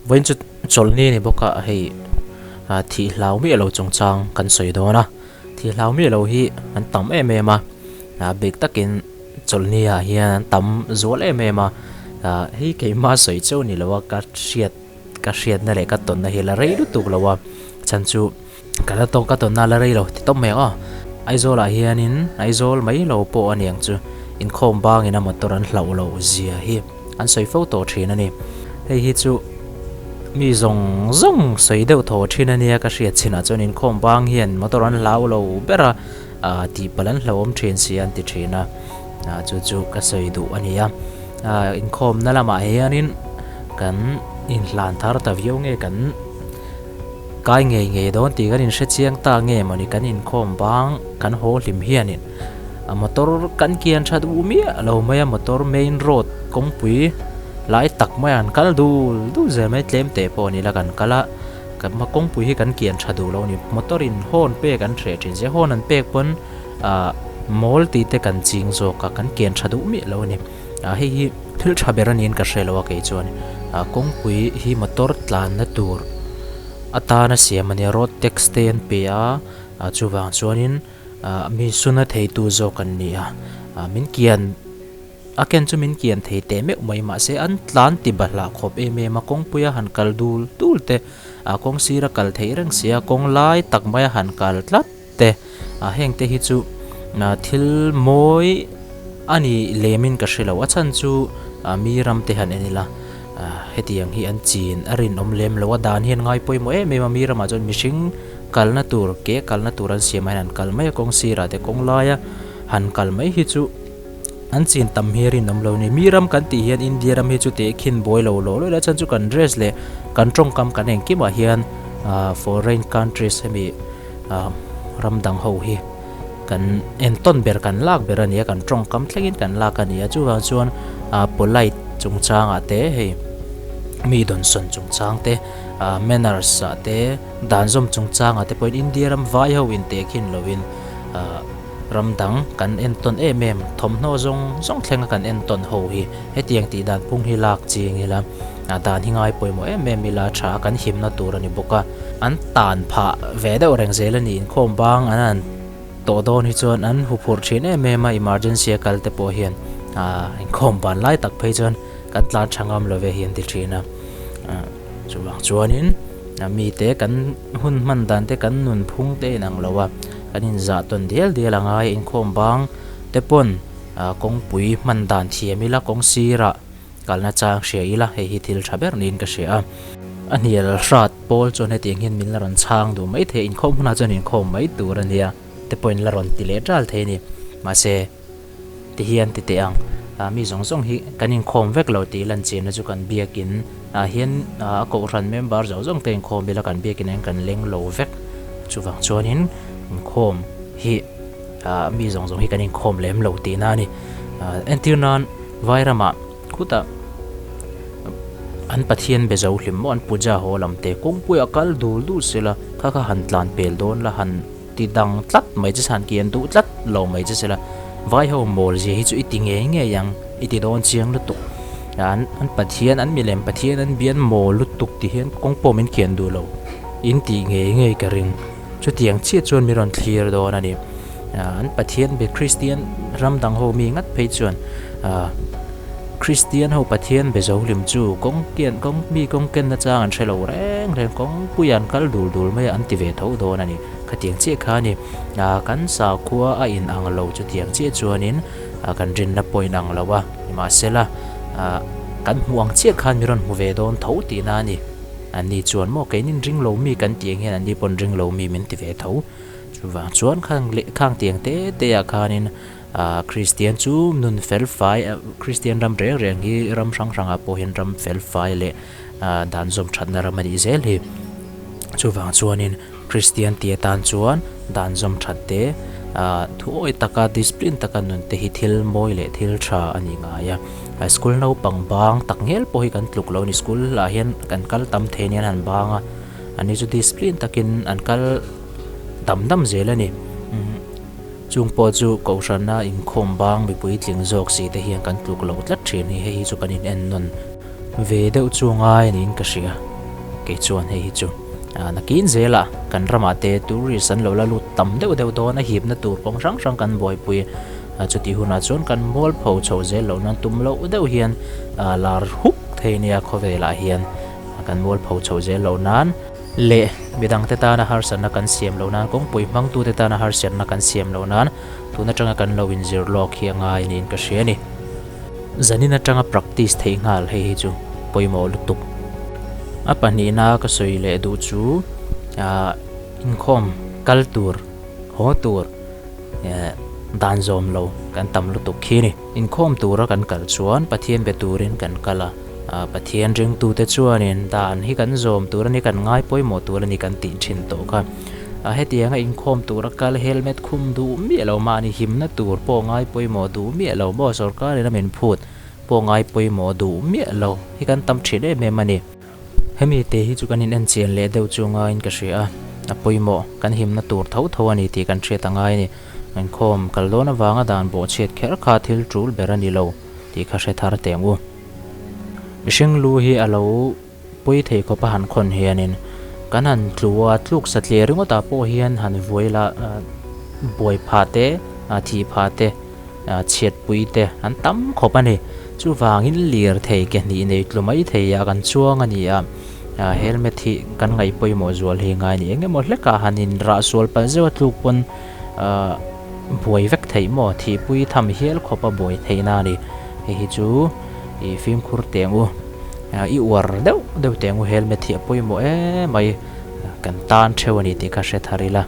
Vawiin chu chawlhni a ni bawk a, hei thih hlau miah lo chungchang kan sawi dawn a, thih hlau miah lo hi an tam em em a, bik takin chawlhni ah hian an tam zual em em a, hei keimah sawi chauh ni lo a ka hriat ka hriatna leh ka tawnna hi la rei lutuk lo a, chhan chu Ka la tawk ka tawnna la rei lo ti tawp mai ang aw. Aizawl ah hianin Aizawl mai lo pawh a niang chu inkhawm bangin a motor an hlauh loh zia hi an sawi fo tawh thin a ni. Hei hi chu mi zawng zawng sawi deuh thaw thin a nia ka hriat chinah chuan inkhawm bang hian motor an hlau lo ber a, ah tihpalh an hlauhawm thin si an ti thin a, ah chu chu ka sawi duh a ni a. Ah inkhawmna lamah hianin kan inhlan thar ta viau nge kan. Kai ngei ngei dawn tih kan inhre chiang ta nge mawni kan inkhawm bang kan haw hlim hianin a motor kan kian tha duh miah lo mai a motor main road kawngpui lai tak mai an kal dul dul zel mai tlem teh pawh ni la kan kal a kan kawngpui hi kan kian tha duh lo a ni motor in horn pek an hreh thin sia horn an pek pawn ah mawl tih te kan ching zawk a kan kian tha duh miah lo a ni ah hei hi thil tha ber a niin ka hre lo a kei chuan ah kawngpui hi motor tlanna tur atana siam a nia road tax te an pe a ah chuvang chuanin ah mi suna theitu zawk an ni a ah min kian a ken chu min kian thei teh meuh mai mahse an tlan ti bahlah khawp em em a kawngpuia han kal dul dul te ah kawng sira kal theih reng sia kawng lai tak maia han kal tlat te ah heng te hi chu ah thil mawi a ni lemin ka hre lo a chhan chu ah mi ram te han en ila ah hetiang hi an chin a rinawm lem lo a dan hian ngai pawimawh em em a mi ramah chuan mihring kalna tur ke kalna tur an siam ah hian an kal mai a kawng sirah te kawng laia han kal mai hi chu an chin tam hi a rinawm lo a ni mi ram kan tih hian India ram hi chu tehkhin buai lo lawh lawih a chhan chu kan dress leh kan tawngkam kan engkimah hian ah foreign countries hemi ram dang ho hi kan entawn ber kan lak ber a ni a kan tawngkam thlengin kan lak a ni a chuvang chuan ah polite chungchangah te hei mi dawnsawn chungchang te ah manners ah te dan zawm chungchangah te pawhin India ram vai ho intehkhin lovin ah ram dang kan entawn em em thawmhnaw zawng zawng thlenga kan entawn ho hi hetiang tih dan phung hi lak ching ila a dan hi ngai pawimawh em em ila tha kan himna tur a ni bawk a. An tan phah ve deuh reng zel a ni inkhawm bang an han tawh dawn hi chuan an hu phurh thin em em a emergency a kal te pawh hian ah inkhawm ban lai tak phei chuan kan tlan tha ngam lo ve hi an ti thin a ah chuvang chuanin mite kan hun hman dan te kan nun phung te inang lo a kan inzah tawn dial dial a ngai inkhawm bang te pawn ah kawngpui hman dan thiam ila kawng sirah. Kalna chang hria ila hei hi thil tha ber niin ka hria a. A hnial hrat pawl chuan hetiang hian min la rawn chhang duh mai thei a, inkhawm hunah chuan inkhawm mai tur a nia te pawhin la rawn ti leh ṭal thei a ni. Mahse, ti hian ti teh ang, mi zawng zawng hi kan inkhawm vek lo tih lanchianna chu kan biakin ah hian a kohhran member zawng zawng te inkhawm ila kan biakin ah hian kan leng lo vek. Chuvang chuanin inkhawm hi mi zawng zawng hi kan inkhawm lem lo tihna a ni. Entir nan. Vai ramah khutah an Pathian be zo hlim maw an puja haw lam te kawngpuiah kal dul dul sela kha kha han tlan pel dawn la han ti dang tlat mai che han kian duh tlat lo mai che sela vai ho mawl zia hi chu i ti ngei ngei ang i ti dawn chiang lutuk an an Pathian an milem Pathian an bian mawl lutuk ti hian kawng pawh min kian duh lo in tih ngei ngei ka ring chutiang chiah chuan min rawn thlir dawn a ni. An Pathian be Kristian ram dang ho mi ngat phei chuan Kristian ho Pathian be zo hlim chu kawng kian kawng mi kawng ken na chang an hre lo reng reng kawng pui an kal dul dul mai a an ti ve tho dawn a ni. Khatiang chiah kha a ni. Kan sakhua a in ang lo chutiang chiah chuanin kan rinna pawh in ang lo a nimahsela kan hmuh ang chiah khan mi rawn hmu ve dawn tho tihna a ni. Anni chuan maw keinin ring lo mi kan tih ang hian anni pawn ring lo mi min ti ve tho. Chuvang chuan khang leh khang tiang te te ah khanin ah Kristian chu nun fel fai Kristian ram reng reng hi ram hrang hrangah pawh hian ram fel fai leh ah dan zawm thatna ram a nih zel hi. Chuvang chuanin Kristian tih atan chuan dan zawm that te ah thuawi taka discipline taka nun te hi thil mawi leh thil tha a ni ngai a. School naupang bang tak ngel pawh hi kan tluk lo a ni school ah hian kan kal tam thei anian han bang a ani chu discipline takin an kal dam dam zel a ni. Chung pawh chu Kohhrana inkhawm bang mipui tling zawk si te hian kan tluk lo tlat thin hi hei hi chu kan in en nawn ve deuh chu ngai niin ka hria. kei chuan hei hi chu nakin zela kan ramah te tourist an lo la lut tam deuh deuh dawn a hipna tur kawng hrang hrang kan buaipui a chutih hunah chuan kan mualpho chho zel loh nan tum loh deuh hian lar huk thei nia khawvelah hian kan mualpho chho zel loh nan leh midangte tana harsatna kan siam loh nan kawngpui hmangtute tana harsatna kan siam loh nan tun atanga kan lo inzir lawk hi a ngai niin ka hria a ni. Zanin atanga practice theih nghal hei hi chu pawimawh lutuk. A pahnihna ka sawi leh duh chu ah inkhawm kal tur haw tur eh dan zawm lo kan tam lutuk khi a ni. Inkhawm tura kan kal chuan Pathian be turin kan kal a, ah Pathian ringtute chuanin dan hi kan zawm tur a ni kan ngai pawimawh tur a ni kan tih thin tawh kha. A hetianga inkhawm tura kal helmet khum duh miah lo mahni himna tur pawh ngai pawimawh duh miah lo maw sorkarin a min phut pawh ngai pawimawh duh miah lo hi kan tam thin em em a ni. Hemi te hi chu kan in enchian leh deuh chu ngaiin ka hria a, a pawimawh kan himna tur tho tho a ni tih kan hriat a ngai a ni. Inkhawm kal dawn avanga dan bawhchhiat kher kha thil tul ber a ni lo tih kha hre thar teh ang u. Mihring lu hi a lo. Pui thei khawp a han khawn hianin kan han tlu a, tluk satliah ringawtah pawh hian han vuai la buai phah te, thih phah te, chhiat pui te an tam khawp a ni. Chuvangin lirthei ke hnih nei tlu mai thei ah kan chuang a ni a, helmet hi kan ngaih pawimawh zual hi ngai a ni. Eng emaw hlekah han inrah sual palh zeuh a tluk pawn buai vek theih maw? Thihpui tham hial khawp a buai theihna a ni. Hei hi chu i fimkhur teh ang u. I uar deuh deuh teh ang u helmet hi a pawimawh em mai kan tan theuh a ni tih kha hre thar ila.